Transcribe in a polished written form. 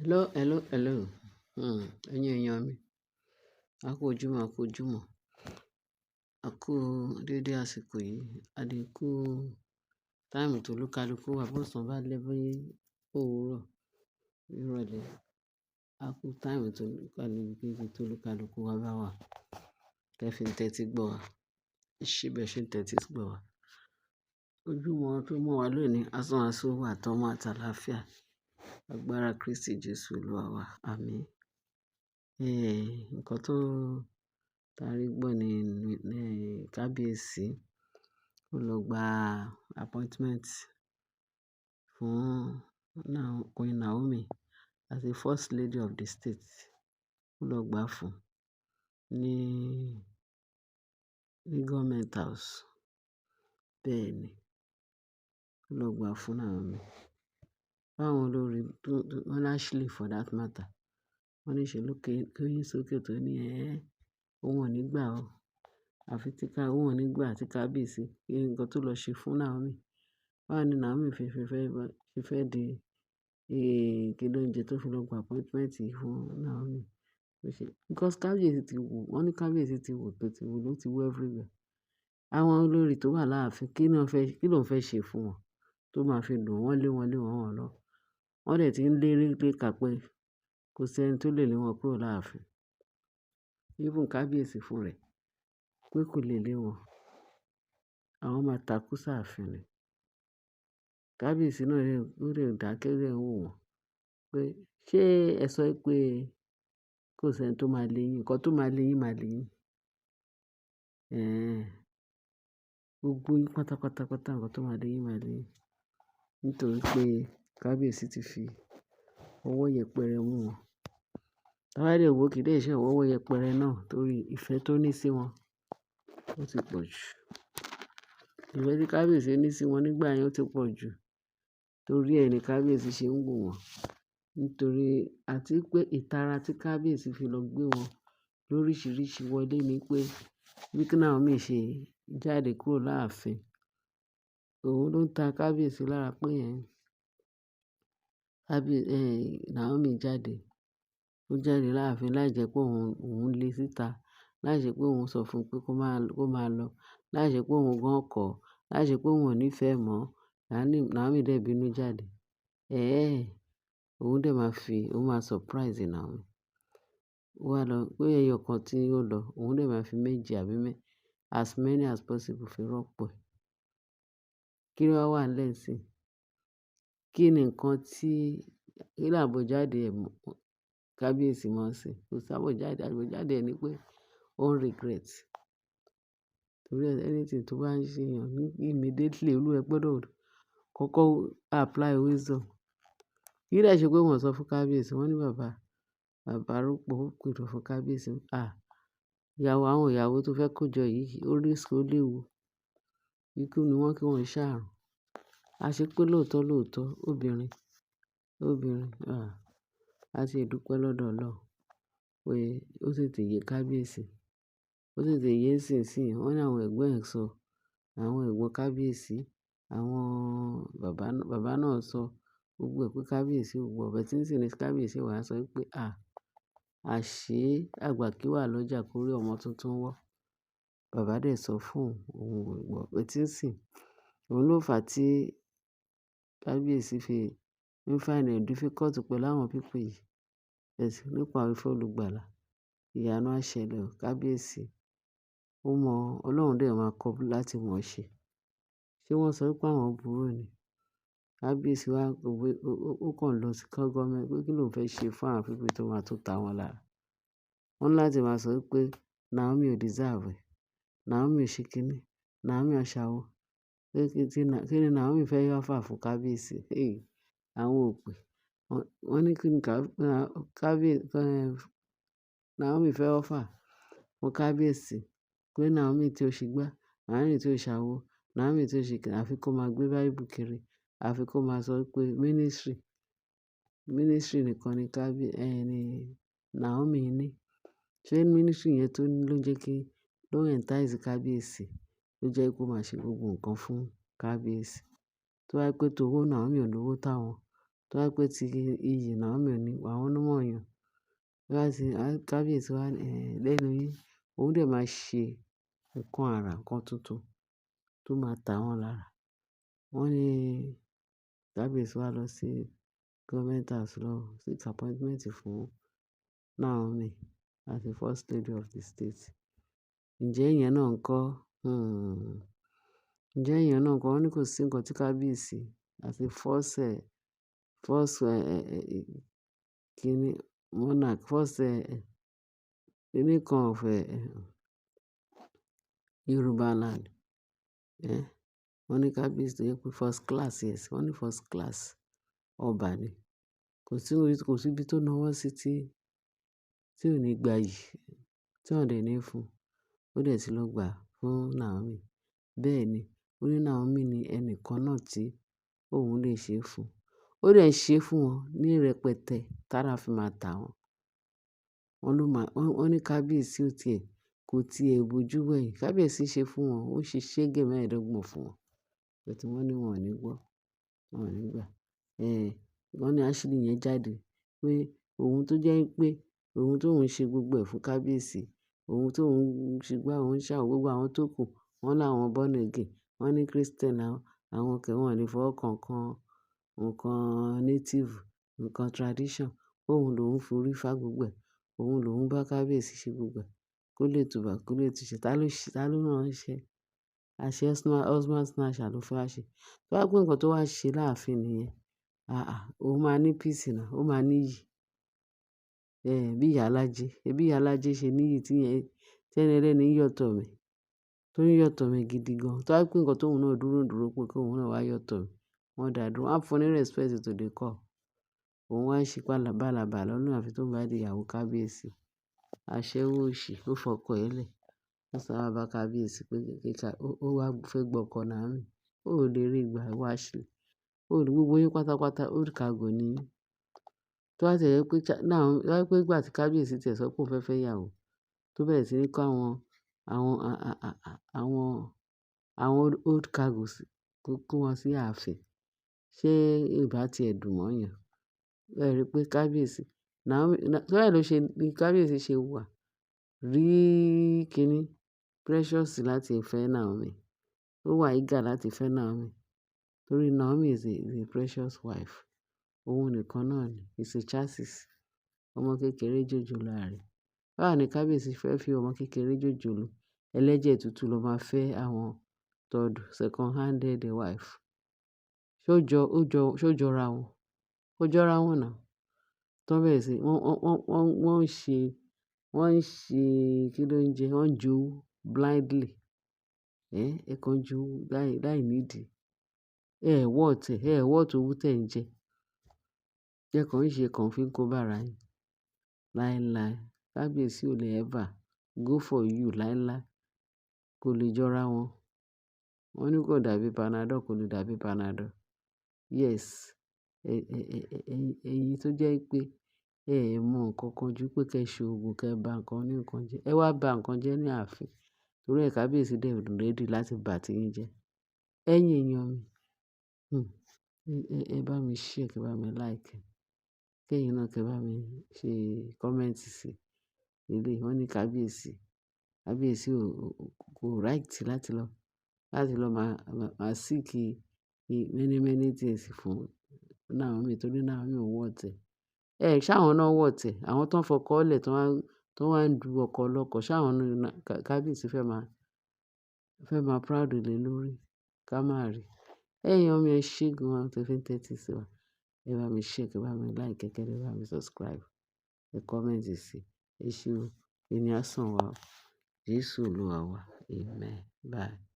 Hello, hello, hello. Ẹ̀yin èèyàn mi, a kú ojúmọ́, a kú ojúmọ́. A kú dédé àsìkò yìí. A dẹ̀ kú time tó olúkalúkú wà bọ́sàn bá lẹ́ bí òwúrọ̀ ìrọ̀lẹ́. A kú time tó olúkalúkú tó olúkalúkú wa bá wà. Tẹ́ fi ń tẹ́tí gbọ́ wa. Ṣé bẹ́ẹ̀ ṣe ń tẹ́tí gbọ́ wa? Ojúmọ́ tó mọ́ wa lónìí, a san owó àtọmọ àti àlàáfíà. Agbára Kristi Jesu Olúwa wa. Àmín. Nǹkan tó tárí gbọ́ ní kábíyèsí ó lọ gba appointment fún Queen Naomi as the first lady of the state. Ó lọ gbà fún ní government house. Bẹ́ẹ̀ ni, ó lọ gbà fún Naomi. Báwọn olórí tó wọ́n Ashley for that matter. Wọ́n ní ṣe ló kéyín sókè tó ní ẹ́, òun ò ní gbà ó. Àfi tí ká, òun ò ní gbà tí kábíyèsí kí nǹkan tó lọ ṣe fún Naomi. Báwo ni Naomi fi fẹ́ di, kí ló ń jẹ tó fi lọ gba appointment fún Naomi. Because kábíyèsí ti wò, wọ́n ní kábíyèsí ti wò tó ti wò ló ti wò everywhere. Àwọn olórí tó wà láàfin kí ni wọ́n fẹ́, kí ló ń fẹ́ ṣe fún wọn tó máa fi dùn wọ́n lé wọn lé wọn wọn lọ. Wọ́n dẹ̀ ti ń lérí léka pé kò sí ẹni tó lè lé wọn kúrò láàfin. Even kábíyèsí fún rẹ̀ pé kò lè lé wọn. Àwọn máa takú sáàfin ni. Kábíyèsí náà ó dẹ̀ dákẹ́ ó dẹ̀ ń wò wọ́n pé ṣé ẹ sọ pé kò sí ẹni tó máa lé yín, nǹkan tó máa lé yín máa lé yín. Ẹ̀hẹn. Gbogbo yín pátápátá pátá nǹkan tó máa lé yín máa lé yín. Nítorí pé kábíyèsí ti fi ọwọ́ yẹpẹrẹ mú wọn. Tá bá dẹ̀ wò kì í dẹ̀ ṣe ọwọ́ yẹpẹrẹ náà torí ìfẹ́ tó ní sí wọn ó ti pọ̀ jù. Ìfẹ́ tí kábíyèsí ní sí wọn nígbà yẹn ó ti pọ̀ jù. Torí ẹ ni kábíyèsí ṣe ń wò wọ́n. Nítorí àti pé ìtara tí kábíyèsí fi lọ gbé wọn lóríṣiríṣi wọlé ni pé bí Naomi ṣe jáde kúrò láàfin. Òun ló ń ta kábíyèsí lára pé ẹ̀, Naomi jáde. Ó jáde láàfin láìjẹ́ pé òun lé síta, láìṣẹ́ pé òun sọ fún un pé kó máa lọ, láìṣẹ́ pé òun gan kọ̀, láìṣẹ́ pé òun ò ní fẹ́ mọ́. Naomi dẹ̀ bínú jáde. Òun dẹ̀ máa fi, òun máa surprise Naomi. Ó wá lọ pé ẹyọ kan tí ó lọ, òun dẹ̀ máa fi méjì àbí as many as possible fi rọ́pò ẹ̀. Kí ló wà wà nílẹ̀ nísìnyí? Kí ni nǹkan tí, kí ni àbọ̀jáde ẹ̀ kábíyèsí mọ̀ sí? Kò sí àbọ̀jáde, àbọ̀jáde ẹ̀ ni pé ó ń regret. Torí anything tó bá ń ṣe èèyàn ní immediately olúwa ẹ gbọdọ̀ kọ́kọ́ apply wisdom. Kì í dẹ̀ ṣe pé wọ́n sọ fún kábíyèsí, wọ́n ní bàbá arúgbó ó kìlọ̀ fún kábíyèsí. À, ìyàwó àwọn ìyàwó tó fẹ́ kó jọ yìí ó risk, ó léwu. Ikú ni wọ́n kí wọ́n ṣàrùn. A ṣe pé lóòótọ́ lóòótọ́ obìnrin, obìnrin, à, a ti dúpẹ́ lọ́dọ̀ Ọlọ́run pé ó tètè yé kábíyèsí. Ó tètè yé nísinsìnyí. Wọ́n ní àwọn ẹ̀gbọ́n ẹ̀ sọ, àwọn ẹ̀gbọ́n kábíyèsí, àwọn bàbá náà sọ gbogbo ẹ̀ pé kábíyèsí ò gbọ́. But nísìnyí kábíyèsí wá sọ wípé à, àṣé àgbà kí wà lọ́jà kó rí ọmọ tuntun wọ́. Bàbá dẹ̀ sọ fún òun, òun ò gbọ́. But nísìnyí, òun ló fà á tí kábíyèsí fi ń find it difficult pẹ̀lú àwọn people yìí. But nípa ìfẹ́ olùgbàlà, ìyanu á ṣẹlẹ̀ o. Kábíyèsí, ó mọ Ọlọ́run dẹ̀ máa kọ́ láti mọ̀ ọ́ ṣe. Ṣé wọ́n sọ wípé àwọn burú ni? Kábíyèsí wá, ó kàn lọ sí government pé kí ló ń fẹ́ ṣe fún àwọn people tó máa tún ta wọ́n lára. Wọ́n ní láti máa sọ wípé Naomi ò deserve ẹ̀. Naomi ò ṣe kíní. Naomi ò ṣàwó. Pé kí ni Naomi fẹ́ offer fún kábíyèsí? Hey, àwọn òpè. Wọ́n ní kí ni Naomi fẹ́ offer fún kábíyèsí. Pé Naomi tí ó ṣe gbá, Naomi tí ó ṣàwó, Naomi tí ó ṣe kíní, àfi kó máa gbé Bible kiri, àfi kó máa sọ wípé ministry, ministry nìkan ni ni Naomi ní. Ṣé ministry yẹn tó ní ló jẹ́ kí, ló entice kábíyèsí, ló jẹ́ kó máa ṣe gbogbo nǹkan fún kábíyèsí. Tó bá jẹ́ pé tówó Naomi ò lówó táwọn. Tó bá pé tí iyì Naomi ni, àwọn ló mọ̀ yàn. Tó bá ti, kábíyèsí wá, lẹ́nu yín, òun dẹ̀ máa ṣe nǹkan àrà, nǹkan tuntun tó máa ta wọ́n lára. Wọ́n ní kábíyèsí wá lọ sí government house lọ seek appointment fún Naomi as the first lady of the state. Ǹjẹ́ ìyẹn náà ńkọ́? Hmm. Ǹjẹ́ ìyẹn náà ńkọ́? Wọ́n ní kò sí nǹkan tí kábíyèsí as the first kíni monarch, first kíni kan of Yoruba land. Eh? Wọ́n ní kábíyèsí tó jẹ́ pé first class, yes, wọ́n ní first class ọba ni. Kò sí ibi tó náwó sí tí ò ní gbayì, tí wọ́n dẹ̀ ní fún. Ó dẹ̀ ti lọ gbà fún Naomi. Bẹ́ẹ̀ ni, ó ní Naomi ní ẹnìkan náà tí òun lè ṣe fún. Ó dẹ̀ ṣe fún wọn ní rẹpẹtẹ tára fi máa ta wọ́n. Wọ́n ló máa, wọ́n ní kábíyèsí ò tí ẹ̀, kò tí ẹ bojú wẹ̀yìn. Kábíyèsí ṣe fún wọn, ó ṣe ṣégè 25 fún wọn. But wọ́n ní wọn ò ní gbọ́, wọn ò ní gbà. Eh, wọ́n ní Ashley yẹn jáde pé òun tó jẹ́ pé òun tó ń ṣe gbogbo ẹ̀ fún kábíyèsí, òun tó ń ṣe gbá, òun ṣàwò gbogbo àwọn tó kù, wọ́n láwọn born again, wọ́n ní Christian àwọn, àwọn kẹ̀ wọ́n lè fọwọ́ kan nǹkan, nǹkan native, nǹkan tradition. Òun lòún forí fá gbogbo ẹ̀. Òun lòún bá kábíyèsí ṣe gbogbo ẹ̀. Kó lè tùbà, kó lè tùṣẹ. Ta ló ṣe, ta ló rán ṣẹ́? Àṣẹ husband snatcher ló fẹ́ wá ṣe. Tó bá pé nǹkan tó wá ṣe láàfin nìyẹn, àáà, òun máa ní peace náà, ó máa níyì. Eh, bí ìyá alájẹ, bí ìyá alájẹ ṣe níyì tí yẹn, tí ẹni ẹlẹ́ni ń yọ̀tọ̀ mi, tó ń yọ̀tọ̀ mi gidi gan. Tó bá pé nǹkan tó òun náà dúró dúró pé kí òun náà wá yọ̀tọ̀ mi, wọ́n dà dúró. Wọ́n á fún ní respect to the core. Òun wá ń ṣe bálabàla lọ́nà àfi tó ń bá di ìyàwó kábíyèsí. Aṣẹ́wó òṣì, ó fọkọ ẹ̀ lẹ̀. Ó sá bá kábíyèsí pé kí ká, ó wá fẹ́ gbọ́kọ Naomi. Ó ò lè rí ìgbà ìwọ Ashley. Ó rí gbogbo yín pátápátá, old cargo ni yín. Tó bá tiẹ̀ jẹ́ pé Naomi, tó bá jẹ́ pé ìgbà tí kábíyèsí tí ẹ sọ pé òun fẹ́ fẹ́ ìyàwó, tó bẹ̀rẹ̀ sí ní kó àwọn old cargos kó kó wọn sí ààfin. Ṣé ìbá tí ẹ dùn mọ́ yàn? Ẹ rí pé kábíyèsí, Naomi, torí ẹ ló ṣe, ní kábíyèsí ṣe wà rí kíní precious láti fẹ́ Naomi. Ó wà eager láti fẹ́ Naomi. Torí Naomi is a precious wife. Òun nìkan náà ni, is a chassis. Ọmọ kékeré jòjòló ààrẹ. Báwo ni kábíyèsí fẹ́ fi ọmọ kékeré jòjòló ẹlẹ́jẹ̀ tútù lọ máa fẹ́ àwọn third, second handed wife? Ṣé ó jọ, ó jọ, ṣé ó jọra wọn? Ó jọra wọn now. Tó bẹ̀rẹ̀ sí, wọ́n ń ṣe kí ló ń jẹ? Wọ́n ń jowú blindly. Eh, ẹ kan jowú láì nídìí. Ẹ worth ẹ, ẹ worth owó tí ẹ̀ ń jẹ. Ẹ kàn ń ṣe, ẹ kàn fi ń kó bá ara yín. Láíláí, kábíyèsí ò lè ever go for you láíláí. Kò lè jọra wọn. Wọ́n ní kò dàbí Panadol, kò lè dàbí Panadol. Yes, ẹ̀yin tó jẹ́ pé ẹ mọ nǹkan kan ju pé kí ẹ ṣe òògùn, kí ẹ bá nǹkan ní nǹkan jẹ́. Ẹ wá ba nǹkan jẹ́ ní ààfin. Torí ẹ kábíyèsí dẹ̀ ready láti bà tí yín jẹ́. Ẹ̀yin èèyàn mi, ẹ bá mi share, kí ẹ bá mi like. Kí ẹ̀yin náà kí ẹ bá mi ṣe comment sí eléyìí. Wọ́n ní kábíyèsí, kábíyèsí ò, kò right láti lọ máa seek many many things fún Naomi torí Naomi ò worth ẹ. Ẹ ṣé àwọn náà worth ẹ. Àwọn tó ń fọkọ lẹ̀ tó wá ń du ọkọ lọ́kọ. Ṣé àwọn náà kábíyèsí fẹ́ máa proud lé lórí? Ká má rí. Ẹ̀yin èèyàn mi, ẹ ṣé gan tí ẹ fi ń tẹ́tí sí wa. Ẹ bá mi share, kí ẹ bá mi like, kí ẹ bá mi subscribe. Ẹ comment sí. Ẹ ṣé o. Èní á sàn wá o. Jésù Olúwa wa. Amen. Bye.